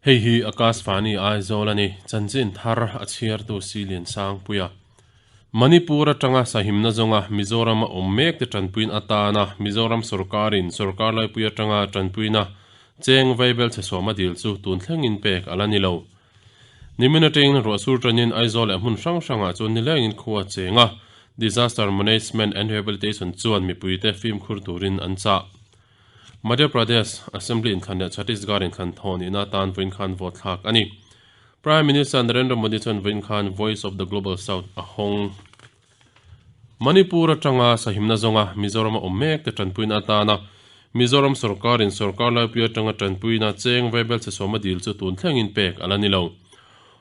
Hei hi Akashvani Aizawl a ni, chanchin thar a chhiartu Silian Sangpuia. Manipur atanga sahimna zawnga Mizorama awm mekte tanpuiin atana Mizoram sorkarin sorkar laipui atanga tanpuina cheng vaibel chhe sawma dil chu tun thlengin pek a la ni lo. Nimin atangin ruah sur tanin Aizawl leh hmun hrang hrangah chuan nilengin khua a cheng a, Disaster Management and Rehabilitation chuan mipuite fimkhur turin an chah. Madhya Pradesh Assembly inthlan leh Chhattisgarh inthlan thaw nihna atan vawiin khan vote thlak a ni. Prime Minister Narendra Modi chuan vawiin khan Voice of the Global South a hawng. Manipur atanga sahimna zawnga Mizorama awm mek te tanpuina atana Mizoram sorkarin sorkar laipui atanga tanpuina cheng vaibel chhe sawma dil chu tun thlengin pek a la ni lo.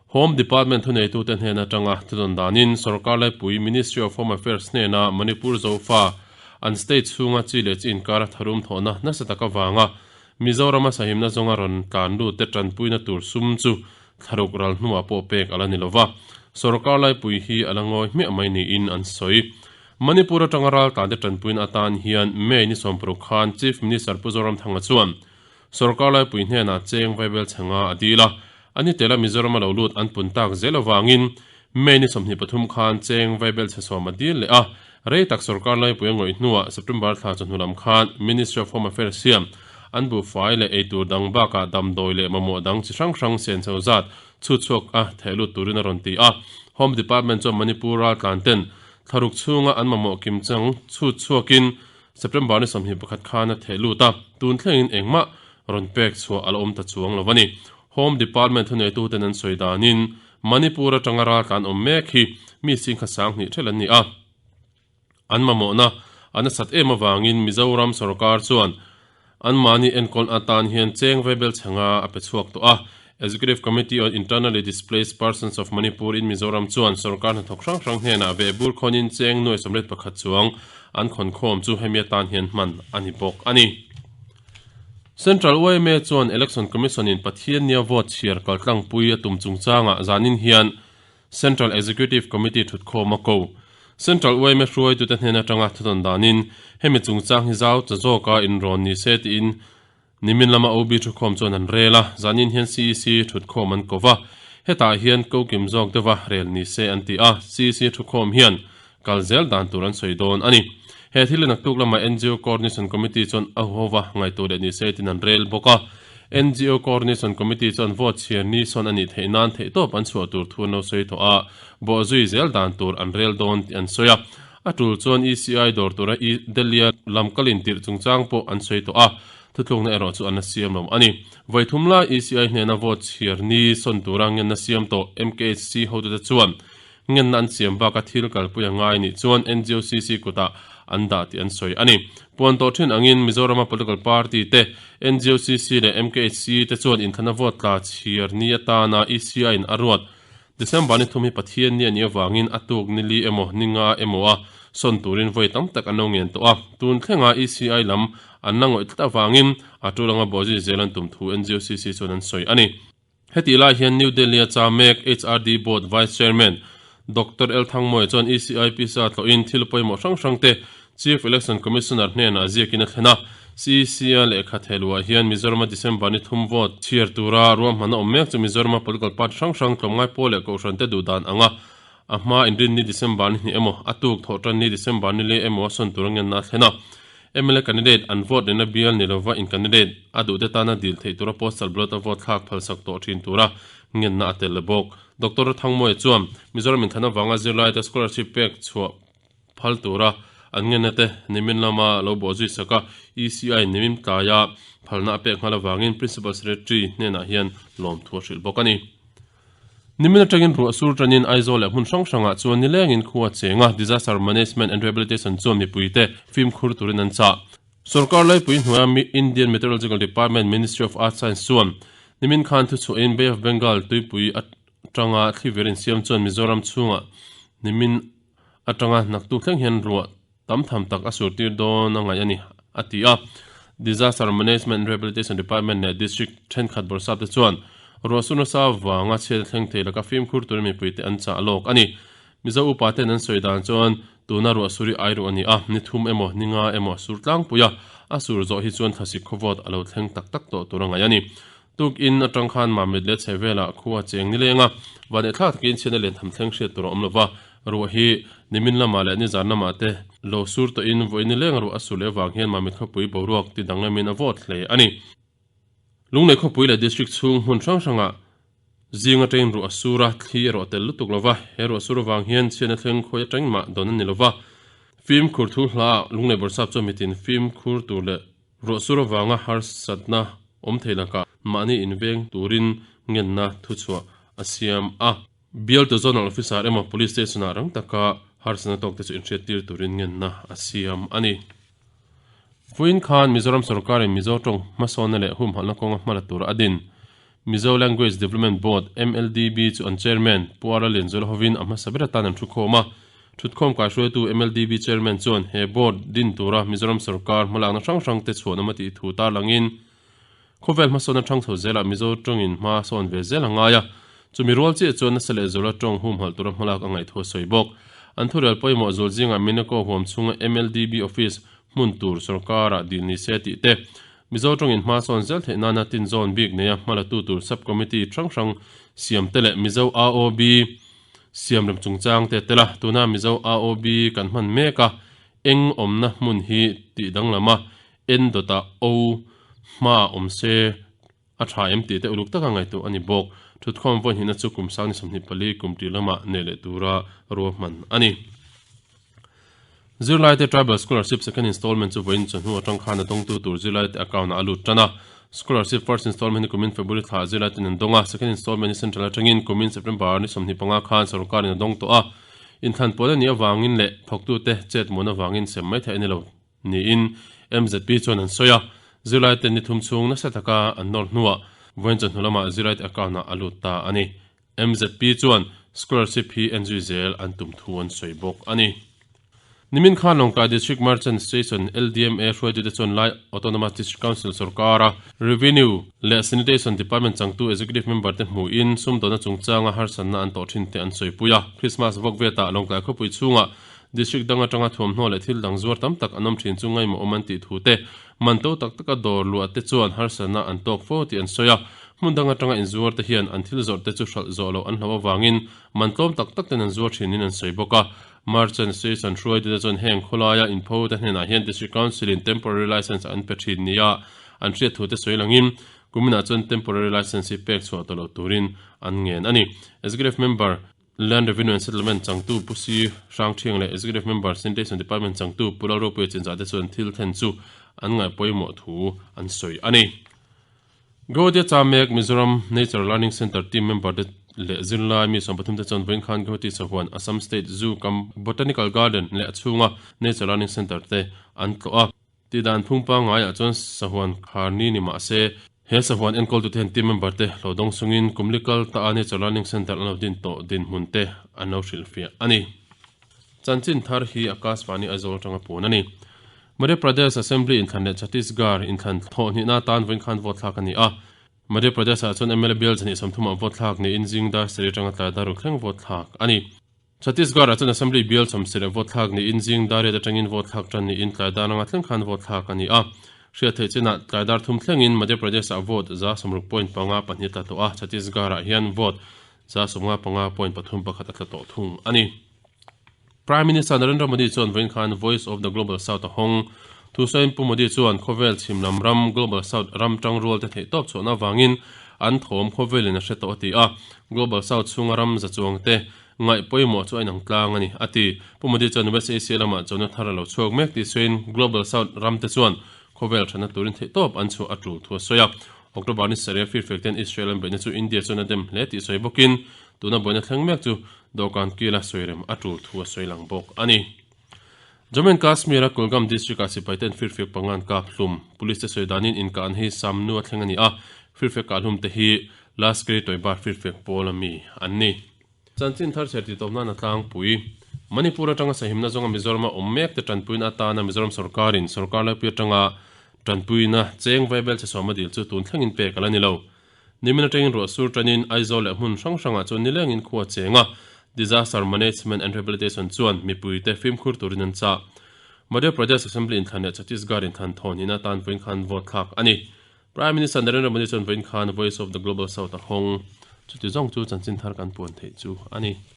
Home Department thuneitute hnen atanga thudawn danin sorkar laipui Ministry of Home Affairs hnena Manipur Zofa an state chhunga chi leh chi inkara tharum thawhna nasa tak avanga Mizorama sahimna zawnga rawn tlan lut te tanpuina tur sum chu thlaruk ral hnuah pawh pek a la ni lova, sorkar laipui hi a la ngawi hmiah mai niin an sawi. Manipur atanga raltlante tanpuina atan hian May ni 60 khan Chief Minister Pu Zoramthanga chuan sorkar laipui hnenah cheng vaibel chhe nga a dil a, a ni tela Mizoram a lo lut an pun tak zel avangin May ni 23 khan cheng vaibel chhe sawm a dil leh a, rei tak sorkar laipui a ngawih hnuah September thla chawhnu lam khan Ministry of Home Affairs hian an buhfai leh eitur dang bakah damdawi leh mamawh dang chi hrang hrang sen chho zat chhut chhuak a theh lut turin a rawn ti a. Home Department chuan Manipur raltlan ten thlaruk chhunga an mamawh kim chang chhut chhuakin September ni 21 khan a theh lut a, tun thlengin engmah rawn pek chhuah a la awm ta chuang lo a ni. Home Department thuneituten an sawi danin Manipur atanga raltlan awm mek hi mi singkha sanghnih ṭhelh an ni a. An mamawhna a nasat em avangin Mizoram sorkar chuan anmahni enkawl atan hian cheng vaibel chhe nga a pe chhuak tawh a. Executive Committee on Internally Displaced Persons of Manipur in Mizoram chuan sorkar hnathawk hrang hrang hnenah vehbur khawnin cheng nuai 31 chuang an khawn khawm chu hemi atan hian hman a ni bawk a ni. Central yma chuan Election Commission in Pathiannia vote chhiar kaltlangpui a tum chungchangah zanin hian Central Executive Committee thutkhawm a ko. Central yma hruaitute hnen atanga thudawn danin hemi chungchang hi zau ta zawka inrawn ni se tiin nimin lama OB thukhawm chuan an rel a, zanin hian CEC thutkhawm an ko va, hetah hian kokim zawk deuha rel ni se an ti a, CEC thukhawm hian kal zel dan tur an sawi dawn a ni. He thil naktuk lama NGO Coordination Committee chuan a huhova ngaihtuah leh ni se tiin an rel bawk a. NGO Coordination Committee chuan vote chhiar ni sawn a nih theih nan theihtawp an chhuah tur thu an lo sawi tawh a, bawhzui zel dan tur an rel dawn tih an sawi a. A tul chuan ECI dawr tura Delhi-a lam kal intirh chungchang pawh an sawi tawh a, thutlukna erawh chu an la siam lo a ni. Vawi thum lai ECI hnena vote chhiar ni sawn tura ngenna siam tawh MKHC hotute chuan Ngenna an siam baka thil kalpui a ngai nih chuan NGOCC kutah an dah tih an sawi a ni. Puan tawh thin angin Mizorama political party te, NGOCC leh MKHC te chuan inthlana vote tla chhiar ni atana ECI in a ruat. December ni thum hi Pathian ni a nih avangin a tuk ni li emaw ni nga emaw a sawn turin vawi tam tak an lo ngen tawh a. Tun thlenga ECI lam an la ngawih tlat avangin a tul anga bawhzui zel an tum thu NGOCC chuan an sawi a ni. Hetih lai hian New Delhi-a cha mek HRD Board Vice Chairman Doctor L Thangmawia chuan ECI pisa tlawhin thil pawimawh hrang hrangte Chief Election Commissioner hnenah ziakin a thlen a. CEC-a lehkha theluah hian Mizorama December ni thum vote chhiar tura ruahmanna awm mek chu Mizorama political party hrang hrang tlawmngai pawl leh kohhrante duh dan anga a hma inrinni December ni hnih emaw, a tuk thawhtan ni December ni leh emaw a sawn tura ngenna a thlen a. Mla candidate an vote lehna bial ni lova in candidate a duhte tana dil theih tura postal ballot a vote thlak phalsak tawh thin tura ngenna a tel bawk. Doctor Thangmawia chuan Mizoram inthlan avanga zirlaite scholarship pek chhuah phal tura an ngenna te nimin lama lo bawhzui sak a, ECI nimin tlaia phalna a pek nghal avangin Principal Secretary hnenah hian lawmthu a hrilh bawk a ni. Nimin atangin ruah sur tanin Aizawl leh hmun hrang hrangah chuan nilengin khu a cheng a, Disaster Management and Rehabilitation chuan mipuite fimkhur turin an chah. Sorkar laipui hnuaia Indian Meteorological Department Ministry of Earth Science chuan nimin khan thuchhuahin Bay of Bengal tuipui atanga thlivir insiam chuan Mizoram chhungah nimin atanga naktuk thleng hian ruah tam tham tak a surtir dawn a ngaih a ni, a ti a. Disaster Management and Rehabilitation Department leh District thenkhat bawrhsap te chuan ruahsur nasa vanga chhiat a thleng thei laka fimkhur turin mipuite an chah lawk a ni. Mizo upa ten an sawi dan chuan tuna ruahsur hi ai ruh a ni a, ni thum emaw ni nga emaw a sur tlangpui a, a sur zawh hi chuan thlasik khawvawt a lo thleng tak tak tawh tur a ngaih a ni. Tuk in atang khan Mamit leh chhehvelah khua cheng nileng a, vannehthlak takin chhiatna len tham thleng hriat tur a awm lova, ruah hi nimin lamah leh nizan lamah te lo sur tawhin vawi nileng ruah a sur leh avang hian Mamit khawpui boruak ti danglamin a vawt hle a ni. Lunglei khawpui leh district chhung hmun hrang hrangah zing atangin ruah a sur a, thli erawh a tel lutuk lova, he ruah sur avang hian chhiatna thleng khawi atangin mah dawn a ni lova. Fimkhur thu hlaah Lunglei Bawrhsap chuan mitin fimkhur tur leh Ruah sur avanga harsatna awm thei lakah mahni inveng turin ngenna thuchhuah a siam a. Bialtu Zonal Officer emaw Police Station-ah rang taka harsatna tawkte chu inhriattir turin ngenna a siam a ni. Vawiin khan Mizoram sawrkarin Mizo tawng hmasawnna leh humhalhna kawnga hmala tura a din Mizo Language Development Board, MLDB, chu an Chairman, Pu Ara Lianzuala hovin a hmasa ber atan an thukhawm a. Thutkhawm kaihruaitu MLDB Chairman chuan he Board din tura Mizoram sawrkar hmalakna hrang hrangte chhuanawm a tih thu tarlangin, Khawvel hmasawnna thang chho zelah Mizo tawngin hma sawn ve zel a ngai a, chumi rual chiah chuan nasa leh zuala tawng humhalh tura hmalak a ngaih thu a sawi bawk. An thurel pawimawh zual zingah Minako huam chhunga MLDB Office hmun tur sawrkarah dil ni se tih te, Mizo tawngin hma sawn zel theih nana tinzawn bik neia hmalatu tur Sub-Committee hrang hrang siam te leh Mizo AOB siam rem chungchang te tel a, tuna Mizo AOB kan hman mek a, eng awmna hmun hi tih danglam a, en dawtah O hma awm se a tha em tih te uluk taka ngaihtuah a ni bawk. Thutkhawm vawi hnihna chu kum sang ni 24 kum tir lamah nei leh tura ruahman a ni. Zirlaite Tribal Scholarship Second Installment chu vawiin chawhnu atang khan a dawngtu tur zirlaite account-ah a lut tan a. Scholarship First Installment hi kumin February thla zirlaite'n an dawng a, Second Installment hi Central atangin kumin September ni 25 khan sawrkarin a dawng tawh a. Inthlan pawl a nih avangin leh thawktute chet muan avangin sem mai theih a ni lo niin mzp chuan an sawi a. Zirlaite ni thum chhung nasa taka an nawr hnuah vawiin chawhnu lamah zirlaite account-ah a lut ta a ni. Mzp chuan scholarship hi en zui zel an tum thu an sawi bawk a ni. Nimin khan Lawngtlai District Merchant Station, LDMA, hruaitute chuan Lai Autonomous District Council sawrkara Revenue leh Sanitation Department changtu Executive Member te hmuhin sumdawnna chungchanga harsatna an tawh thin te an sawipui a. Christmas vawk vetah Lawngtlai khawpui chhungah District dang atanga thuamhnaw leh thil dang zuar tam tak an awm thin chu ngaimawh awm an tih thu te, man to tak taka dawr luah te chuan harsatna an tawk fo tih an sawi a. Hmun dang atanga inzuar te hian an thil zawrh te chu hralh zawh loh an hlauh avangin man tlawm tak tak ten an zuar thinin an sawi bawk a. Merchant Association hruaitute chuan heng khawlaia inpho te hnenah hian District Council in temporary licence an pe thin nia an hriat thu te sawi langin kuminah chuan temporary licence hi pek chhuah tawh loh turin an ngen a ni. Executive Member Land Revenue and Settlement changtu Pu Si Hrang Thiang leh Executive Member Sanitation Department changtu Pu Lalropuia Chinzah te chuan thil thlen chu an ngaihpawimawh thu an sawi a ni. Guwahati cha mek Mizoram Nature Learning Centre team member te leh zirlai mi 30 te chuan vawiin khan Guwahati sahuan Assam State Zoo kam Botanical Garden leh a chhunga Nature Learning Centre te an tlawh a. Tihdan phung pangaiah chuan sahuan khar ni ni mah se, he sahuan enkawltute hian team member te hlawh dawng chungin kum li kal ta a Nature Learning Centre an lo din tawh dinhmun te an lo hrilhfiah a ni. Chanchin thar hi Akashvani Aizawl atanga pun a ni. Madhya Pradesh Assembly inthlan leh Chhattisgarh inthlan thawh hnihna atan vawiin khan vote thlak a ni a. Madhya Pradesh-ah chuan mla bial zahnih 30 ah vote thlak niin zing dar sarih atanga tlai dar ruk thleng vote thlak a ni. Chhattisgarh-ah chuan Assembly bial 70 vote thlak niin zing dar riat atangin vote thlak tan niin tlai dar anga thleng khan vote thlak a ni a. Hriat theih chinah tlai dar thum thlengin Madhya Pradesh-ah vote 60.52 a tla tawh a, Chhattisgarh-ah hian vote 95.31 a tla tawh thung a ni. Prime Minister Narendra Modi chuan vawiin khan Voice of the Global South a hawng. Thusawiin Pu Modi chuan khawvel chhim lam ram Global South ram tangrual te theihtawp chhuahna avangin an thawm khawvelin a hre tawh a ti a. Global South chhunga ram za chuang te ngaih pawimawh chu a inang tlang a ni, a ti. Pu Modi chuan West Asia lamah chona thar a lo chhuak mek tih sawiin Global South ram te chuan khawvel thatna turin theihtawp an chhuah a tul thu a sawi a. October ni sarih a firfek ten Israel an beihna chu India chuan a dem hle tih sawi bawkin tuna buaina thleng mek chu Dawhkan kila sawi rem a tul thu a sawi lang bawk a ni. Jammu and Kashmir-a Kulgam district-ah sipai ten firfiak panga an kap hlum. Police te sawi danin inkah an hi Samnu a thleng a ni a, firfiak kah hlum te hi Lashkar-e-Toiba firfiak pawl a mi an ni. Chanchin thar chher tih tawp nan a tlangpui. Manipur atanga sahimna zawnga Mizorama awm mek te tanpuina atana Mizoram sawrkarin sawrkar laipui atanga tanpuina cheng vaibel chhe sawma dil chu tun thlengin pek a la ni lo. Nimin atangin ruah sur tanin Aizawl leh hmun hrang hrangah chuan nilengin khua a cheng a, Disaster Management and Rehabilitation chuan mipuite fimkhur turin an chah. Madhya Pradesh Assembly inthlan leh Chhattisgarh inthlan thawn hnihna tan vawiin khan vote thlak a ni. Prime Minister Narendra Modi chuan vawiin khan Voice of the Global South a hawng. Chuti zawng chu chanchin thar kan puan theih chu a ni.